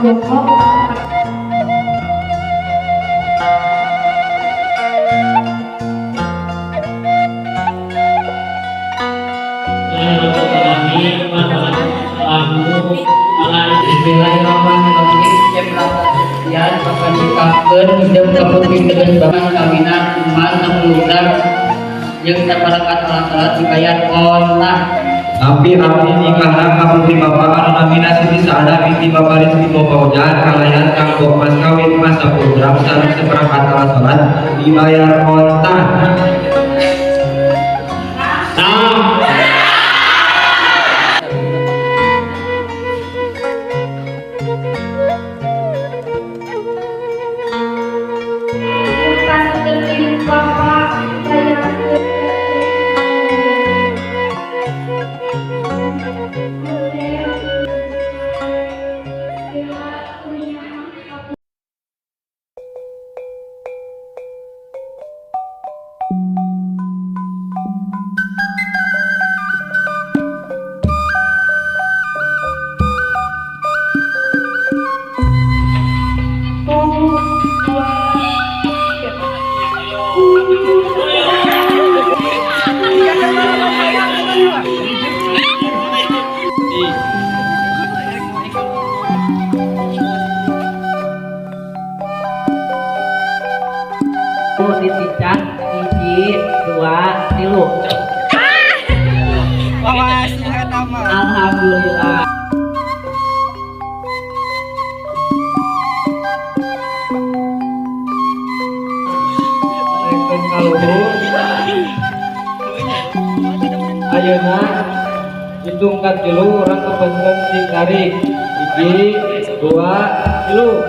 Jongkok. Bismillahirrahmanirrahim. Sekian akan nikahkeun hideung ka putri tegas bapak kawinan emas 10 gram jeung saperangkat alat salat dibayar kontan. Nampi abdi nikahna ka putri bapak anu namina Siti Saadah binti Bapak Rizky Fauzan kalayan kanggo mas kawin emas 10 gram sareng seperangkat alat salat dibayar kontan. Nah, Utang milik bapak bayarkeun. Satu, dua, tiga. Ditincak hiji, dua, tilu. Alhamdulillah. Rengkeun kaluhur. Ayeuna hitung ka tilu, urang kepenkeun cing tarik. Hiji, dua, tilu.